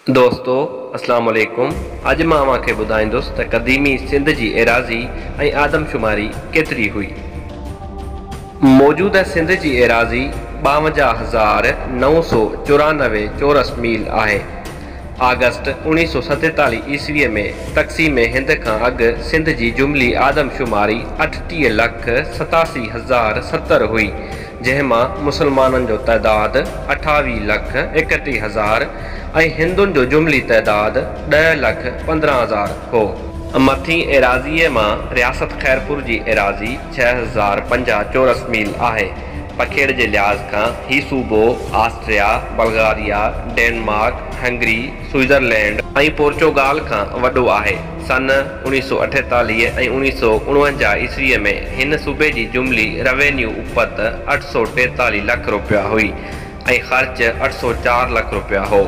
دوستو اسلام عليڪم اڄ مان اوهان کي ٻڌائيندس ته قديمي سنڌ جي ايراضي ۽ آدمشماري ڪيتري هئي. موجوده سنڌ جي ايراضي 52,994 چورس ميل آهي. آگسٽ 1947 عيسويء ۾ تقسيم هند کان اڳ سنڌ جي جملي آدمشماري 38 لک 87 هزار 70 هئي، جنهن مان مسلمانن جو تعداد 28 لک 31 هزار ۽ هندن جو جملي تعداد 10 لک 15 هزار هو. مٿين ايراضيء مان رياست خيرپور جي ايراضي 6050 چورس ميل آهي. پکيڙ جي لحاظ کان هي صوبو Austria, Bulgaria, Denmark, Hungary, Switzerland ۽ Portugal کان وڏو آهي. سن 1948 ۽ 1949 عيسويء ۾ هن صوبي جي جملي روينيو اپت 843 لک رپيا هئي ۽ خرچ 804 لک رپيا هو.